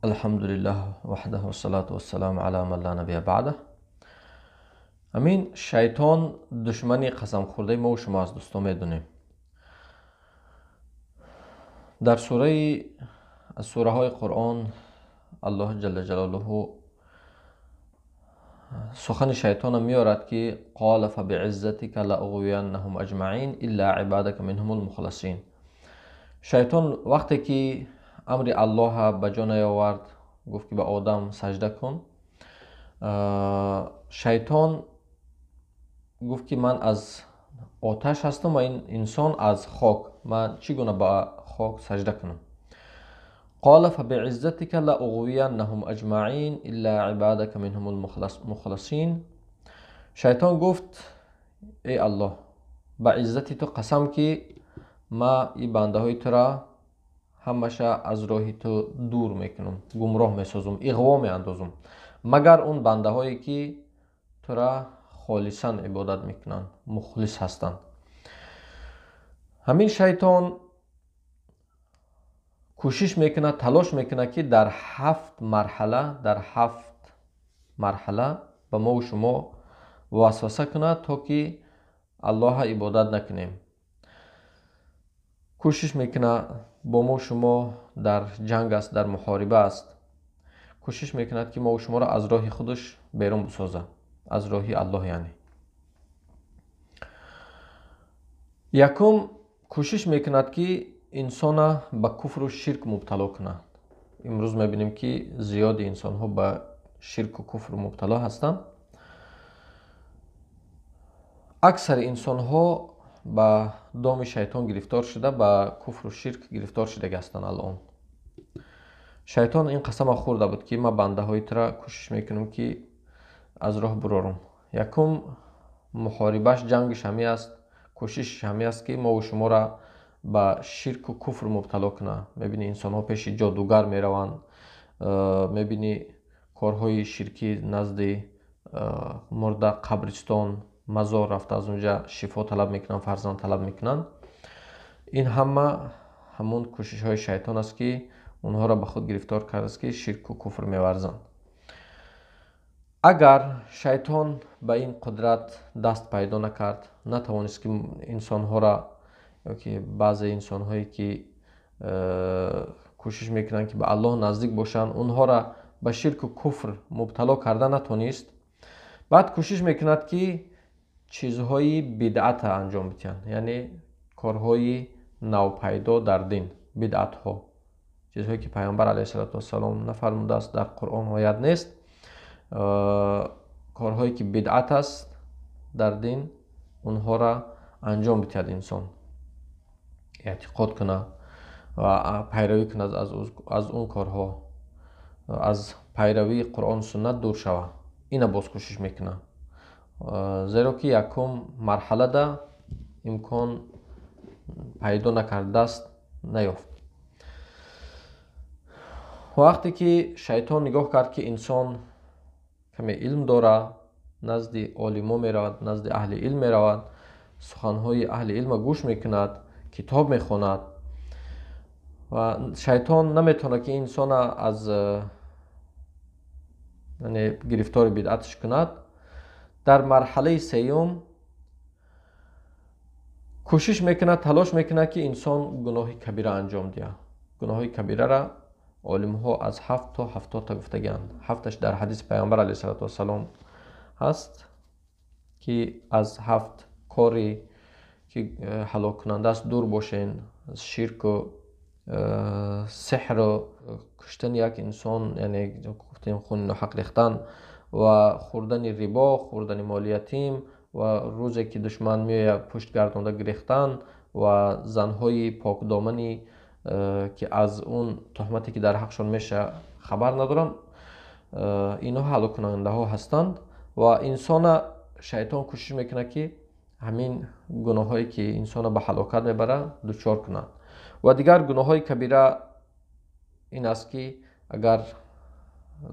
Алҳамдулиллаҳ ваҳдаҳу вассалату вассаламу ала ман ла набия баъдаҳ. Ҳамин шайтон душмани қасамхӯрдаи мо шумо аст, дӯстон, медонем. Дар сураи аз сураҳои Қуръон Аллоҳ ҷалла ҷалолуҳу сухани шайтона меорад, ки қола фабииззатика лауғвияннаҳум аҷмаин илла ибадака минҳумул мухласин. Шайтон вақте ки амри Аллоҳа ба ҷо наёвард, гуфт, ки ба Одам сажда кун, шайтон гуфт, ки ман аз оташ ҳастам ва ин инсон аз хок, ман чӣ гуна ба хок сажда кунам? Қола фабииззатика лауғвияннаҳум аҷмаин илла ибадака минҳумул мухласин. Шайтон гуфт: эй Аллоҳ, ба иззати ту қасам, ки ма и бандаҳои тура ҳамаша аз роҳи ту дур мекунам, гумроҳ месозум, иғво меандозум, магар он бандаҳое, ки тура холисан ибодат мекунанд, мухлис ҳастанд. Ҳамин шайтон кӯшиш мекунад, талош мекунад, ки дар ҳафт марҳала, дар ҳафт марҳала ба мову шумо васваса кунад, то ки Аллоҳа ибодат накунем. Кӯшиш мекунад, бо мо шумо дар ҷанг аст, дар муҳориба аст. Кӯшиш мекунад, ки мову шуморо аз роҳи худаш берун бисозад, аз роҳи Аллоҳ. Яъне якум, кӯшиш мекунад, ки инсона ба куфру ширк мубтало кунад. Имрӯз мебинем, ки зиёди инсонҳо ба ширку куфр мубтало ҳастанд. Аксари инсонҳо ба доми шайтон гирифтор шуда, ба куфру ширк гирифтор шудагӣ ҳастанд. Алон шайтон ин қасама хӯрда буд, ки ман бандаҳои тура кӯшиш мекунам, ки аз роҳ бурорам. Якум муҳорибаш, ҷангиш ҳамин аст, кӯшишш ҳамин аст, ки мову шуморо ба ширку куфр мубтало кунад. Мебинӣ, инсонҳо пеши ҷодугар мераванд, мебинӣ, корҳои ширкӣ, назди мурда, қабристон, мазор рафта, аз унҷа шифо талаб мекунанд, фарзанд талаб мекунанд. Ин ҳама ҳамун кӯшишҳои шайтон аст, ки онҳоро ба худ гирифтор кардааст, ки ширку куфр меварзанд. Агар шайтон ба ин қудрат даст пайдо накард, натавонист, ки инсонҳоро ёки баъзе инсонҳое, ки кӯшиш мекунанд, ки ба Аллоҳ наздик бошанд, онҳоро ба ширку куфр мубтало карда натонист, баъд кӯшиш мекунад, ки чизҳои бидъата анҷом бидиҳанд, яъне корҳои навпайдо дар дин, бидъатҳо, чизҳое, ки Пайғамбар алайҳиссалоту вассалом нафармудааст, дар Қуръон оят нест, корҳое, ки бидъат аст дар дин, онҳоро анҷом бидиҳад, инсон эътиқод кунад ва пайравӣ кунад аз он корҳо, аз пайравии Қуръону суннат дур шавад. Ина боз кӯшиш мекунад, зеро ки якум марҳалада имкон пайдо накард, даст наёфт. Вақте ки шайтон нигоҳ кард, ки инсон каме илм дорад, назди олимо меравад, назди аҳли илм меравад, суханҳои аҳли илма гӯш мекунад, китоб мехонад, ва шайтон наметавонад, ки инсона аз яъне гирифтори бидъатш кунад, дар марҳалаи сеюм кӯшиш мекунад, талош мекунад, ки инсон гуноҳи кабира анҷом диҳад. Гуноҳҳои кабирара олимҳо аз 7 то 70-та гуфтагианд. Ҳафташ дар ҳадиси Пайғамбар алайҳиссалоту вассалом ҳаст, ки аз ҳафт кори, ки ҳалоккунанда аст, дур бошен: ширку сеҳру куштани як инсон, яъне гуфтем, хуни ноҳақ рехтан, ва хӯрдани рибо, хӯрдани моли ятим, ва рӯзе, ки душман меояд, пушт гардонда гирехтан, ва занҳои покдоманӣ, ки аз он туҳмате, ки дар ҳақшон меша, хабар надоранд. Инҳо ҳалоккунандаҳо ҳастанд ва инсона шайтон кӯшиш мекунад, ки ҳамин гуноҳҳое, ки инсона ба ҳалокат мебарад, дучор кунад. Ва дигар гуноҳҳои кабира ин аст, ки агар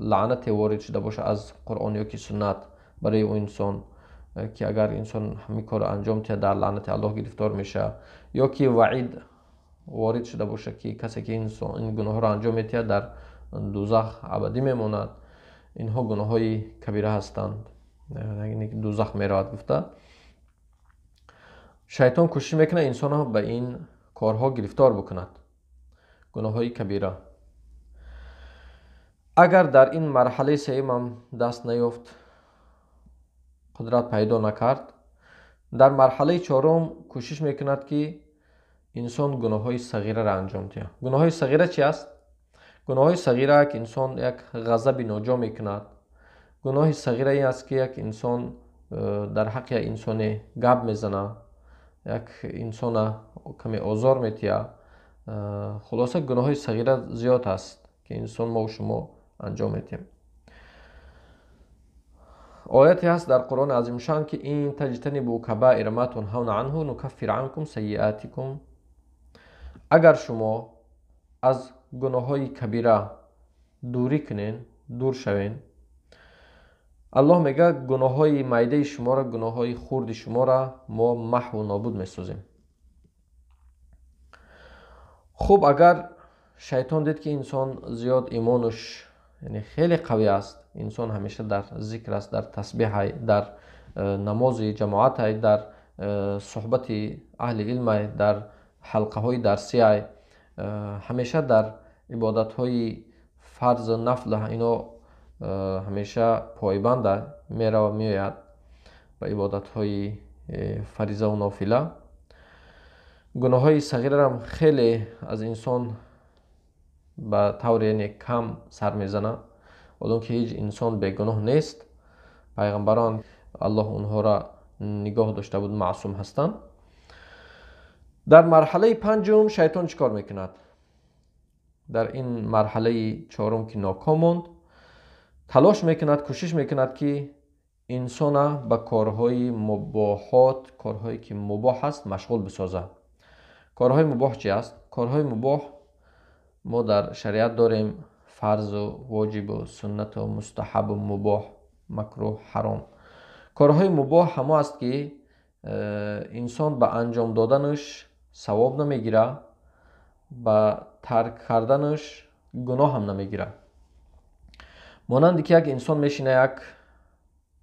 лаънате ворид шуда бошад аз Қуръон ё ки суннат барои ӯ инсон, ки агар инсон ҳамин корро анҷом диҳад, дар лаънати Аллоҳ гирифтор мешавад, ё ки ваъид ворид шуда бошад, ки касе, ки ин гуноҳҳоро анҷом медиҳад, дар дӯзах абадӣ мемонад. Инҳо гуноҳҳои кабира ҳастанд, дӯзах меравад гуфта. Шайтон кӯшиш мекунад инсонро ба ин корҳо гирифтор бикунад, гуноҳҳои кабира. Агар дар ин марҳалаи сеюмам даст наёфт, қудрат пайдо накард, дар марҳалаи чорум кӯшиш мекунад, ки инсон гуноҳҳои сағираро анҷом диҳад. Гуноҳҳои сағира чи аст? Гуноҳҳои сағира, ки инсон як ғазаби ноҷо мекунад. Гуноҳи сағира ин аст, ки як инсон дар ҳаққи як инсоне гап мезанад, як инсона каме озор метиҳад. Хулоса, гуноҳҳои сағира зиёд аст, ки инсон мову шумо анҷом медиҳем. Ояте ҳаст дар Қуръони азимшан, ки ин таҷтанибу кабаира ма тунҳавна анҳу нукаффир анкум сайиатикум. Агар шумо аз гуноҳҳои кабира дурӣ кунен, дур шавен, Аллоҳ мегӯяд, гуноҳҳои майдаи шуморо, гуноҳҳои хурди шуморо мо маҳву нобуд месозем. Хуб, агар шайтон дид, ки инсон зиёд имонуш, яъне хеле қавӣ аст, инсон ҳамеша дар зикр аст, дар тасбеҳай, дар намози ҷамоатай, дар суҳбати аҳли илмай, дар ҳалқаҳои дарсиай, ҳамеша дар ибодатҳои фарзу нафл ино ҳамеша пойбанда, мерава меояд ба ибодатҳои фаризаву нофила, гуноҳҳои сағирарам хеле аз инсон ба тавре, яъне, кам сар мезанад. Одам ки ҳеҷ инсон бегуноҳ нест, пайғамбарон Аллоҳ онҳоро нигоҳ дошта буд, маъсум ҳастанд. Дар марҳалаи панҷум шайтон чӣ кор мекунад? Дар ин марҳалаи чорум, ки ноком монд, талош мекунад, кӯшиш мекунад, ки инсона ба корҳои мубоҳот, корҳое ки мубоҳ аст, машғул бисозад. Корҳои мубоҳ чи аст? Корҳои мубоҳ мо дар шариат дорем: фарзу воҷибу суннату мустаҳабу мубоҳ, макрӯҳ, ҳаром. Корҳои мубоҳ ҳамо аст, ки инсон ба анҷом доданаш савоб намегирад, ба тарк карданаш гуноҳ ҳам намегирад. Монанде ки як инсон мешина, як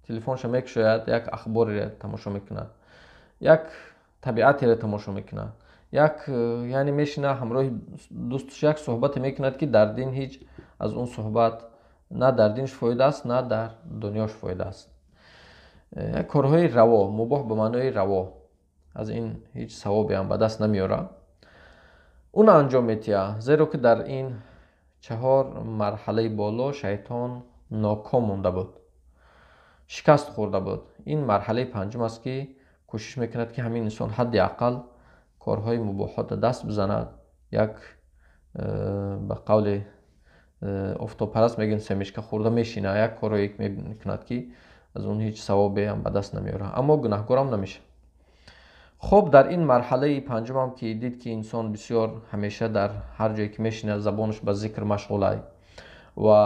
телефонша мекушояд, як ахбореро тамошо мекунад, як табиатеро тамошо мекунад, як, яъне, мешина, ҳамроҳи дӯсташ як суҳбате мекунад, ки дар дин ҳеҷ аз он суҳбат на дар динш фоида аст, на дар дунёш фоида аст. Корҳои раво, мубоҳ ба маънои раво, аз ин ҳеҷ савобеам ба даст намеорад, уна анҷом метиҳад, зеро ки дар ин чаҳор марҳалаи боло шайтон ноком монда буд, шикаст хӯрда буд. Ин марҳалаи панҷум аст, ки кӯшиш мекунад, ки ҳамин инсон ҳадди ақал корҳои мубоҳотро даст бизанад. Як ба қавли офтобпараст мегӯем, семечка хӯрда мешина, як корое мекунад, ки аз он ҳеҷ савобеам ба даст намеорад, аммо гунаҳкорам намешавад. Хуб, дар ин марҳалаи панҷумам, ки дид, ки инсон бисёр ҳамеша дар ҳар ҷое ки мешинад, забонаш ба зикр машғулай ва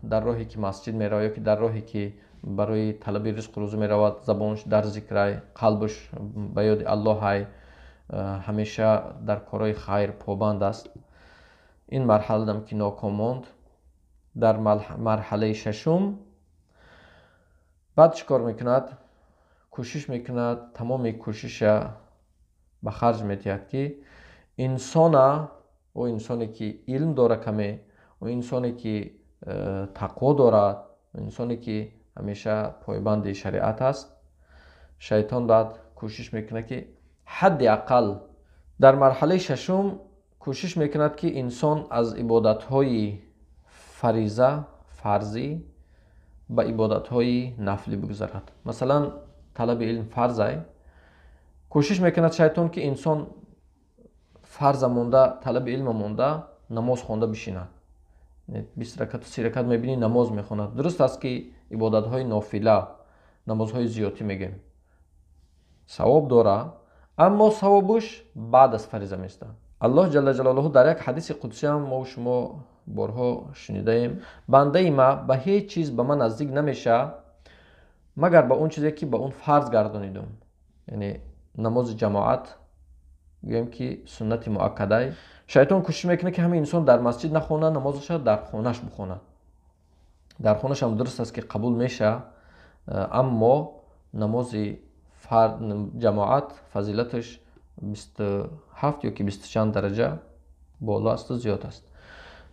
дар роҳе ки масҷид меравад ё ки дар роҳе ки барои талаби ризқу рӯзӣ меравад, забонаш дар зикрай, қалбаш ба ёди Аллоҳай, ҳамеша дар корҳои хайр побанд аст, ин марҳаладам ки ноком монд, дар марҳалаи шашум баъд чӣ кор мекунад? Кӯшиш мекунад, тамоми кӯшиша ба харҷ медиҳад, ки инсона, ӯ инсоне ки илм дора каме, ӯ инсоне ки тақво дорад, инсоне ки ҳамеша пойбанди шариат аст, шайтон баъд кӯшиш мекунад, ки ҳадди ақал дар марҳалаи шашум кӯшиш мекунад, ки инсон аз ибодатҳои фариза, фарзӣ ба ибодатҳои нафлӣ бигузарад. Масалан, талаби илм фарзай, кӯшиш мекунад шайтон, ки инсон фарза монда, талаби илма монда, намоз хонда бишинад. 20 ракату 30 ракат мебинӣ, намоз мехонад. Дуруст аст, ки ибодатҳои нофила, намозҳои зиёдтӣ мегӯем, савоб дорад, аммо савобуш баъд аз фариза меистад. Аллоҳ ҷалла ҷалолуҳу дар як ҳадиси қудсиам мо шумо борҳо шунидаем: «Бандаи ма ба ҳеҷ чиз ба ман наздик намешавад, магар ба он чизе, ки ба он фарз гардонидум». Яъне намози ҷамоат, гӯем ки суннати муаккадай. Шайтон кӯшиш мекунад, ки ҳамин инсон дар масҷид нахонад, намозаша дар хонаш бихонад. Дар хонашам дуруст аст, ки қабул меша, аммо намози ҷамоат фазилаташ 27 ё ки бисту чанд дараҷа боло асту зиёд аст.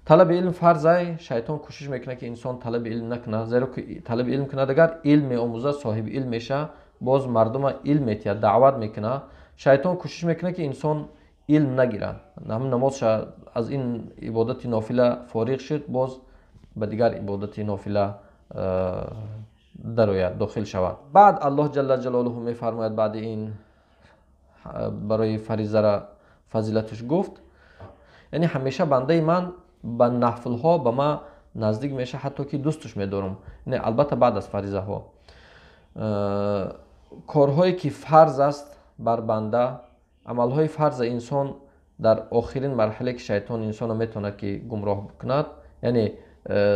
Талаби илм фарзай. Шайтон кӯшиш мекунад, ки инсон талаби илм накунад, зеро ки талаби илм кунад, агар илм меомӯзад, соҳиби илм меша, боз мардума илм метиҳад, даъват мекунад. Шайтон кӯшиш мекунад, ки инсон илм нагирад. Ҳамин намозша аз ин ибодати нофила фориғ шуд, боз ба дигар ибодати нофила дарояд, дохил шавад. Баъд Аллоҳ ҷалла ҷалолуҳу мефармояд, баъди ин барои фаризара фазилаташ гуфт, яъне ҳамеша бандаи ман ба нафлҳо ба ман наздик меша, ҳатто ки дӯсташ медорам. Не, албатта, баъд аз фаризаҳо. Корҳое ки фарз аст бар банда, амалҳои фарза инсон дар охирин марҳале, ки шайтон инсонро метавонад ки гумроҳ кунад, яъне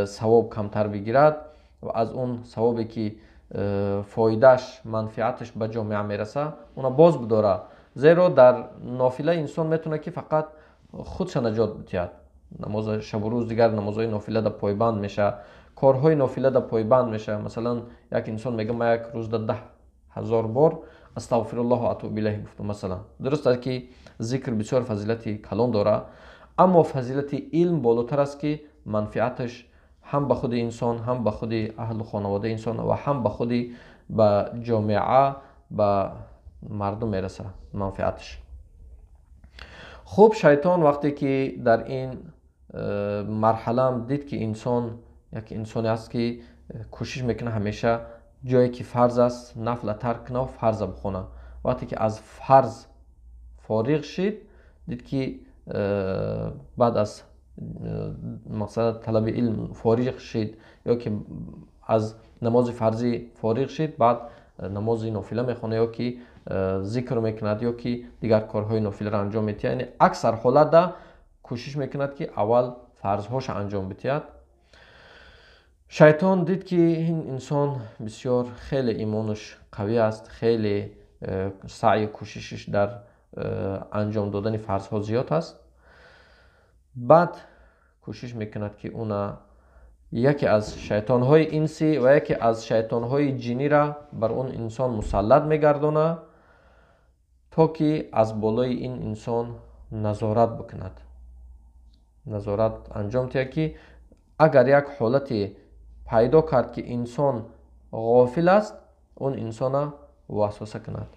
савоб камтар бигирад ва аз он савобе ки фоидааш, манфиаташ ба ҷомеа мераса, уна боз бидора, зеро дар нофила инсон метавонад ки фақат худша наҷот диҳад. Намози шабу рӯз, дигар намозҳои нофила да пойбанд меша, корҳои нофила да пойбанд меша. Масалан, як инсон мега: «Ман як рӯзда 10 000 бор астағфируллоҳу атубу илайҳ гуфтам», масалан. Дуруст аст, ки зикр бисёр фазилати калон дорад, аммо фазилати илм болотар аст, ки манфиаташ ҳам ба худи инсон, ҳам ба худи аҳлу хонаводаи инсон ва ҳам ба худи ба ҷомеа, ба мардум мерасад манфиаташ. Хуб, шайтон вақте ки дар ин марҳалаам дид, ки инсон як инсоне аст, ки кӯшиш мекунад ҳамеша ҷое ки фарз аст, нафла тарк кунад, фарза бихонад, вақте ки аз фарз фориғ шид, дид ки баъд аз мақсад талаби илм фориғ шид ё ки аз намози фарзӣ фориғ шид, баъд намози нофила мехонад ё ки зикр мекунад, ё ки дигар корҳои нофиларо анҷом медиҳад, яъне аксар ҳолатда кӯшиш мекунад, ки аввал фарзҳоша анҷом бидиҳад. Шайтон дид, ки ин инсон бисёр хеле имонаш қавӣ аст, хеле саъю кӯшишаш дар анҷом додани фарзҳо зиёд аст. Баъд кӯшиш мекунад, ки уна яке аз шайтонҳои инсӣ ва яке аз шайтонҳои ҷинира бар он инсон мусаллат мегардонад, то ки аз болои ин инсон назорат бикунад, назорат анҷом диҳад, ки агар як ҳолате пайдо кард, ки инсон ғофил аст, он инсона васваса кунад.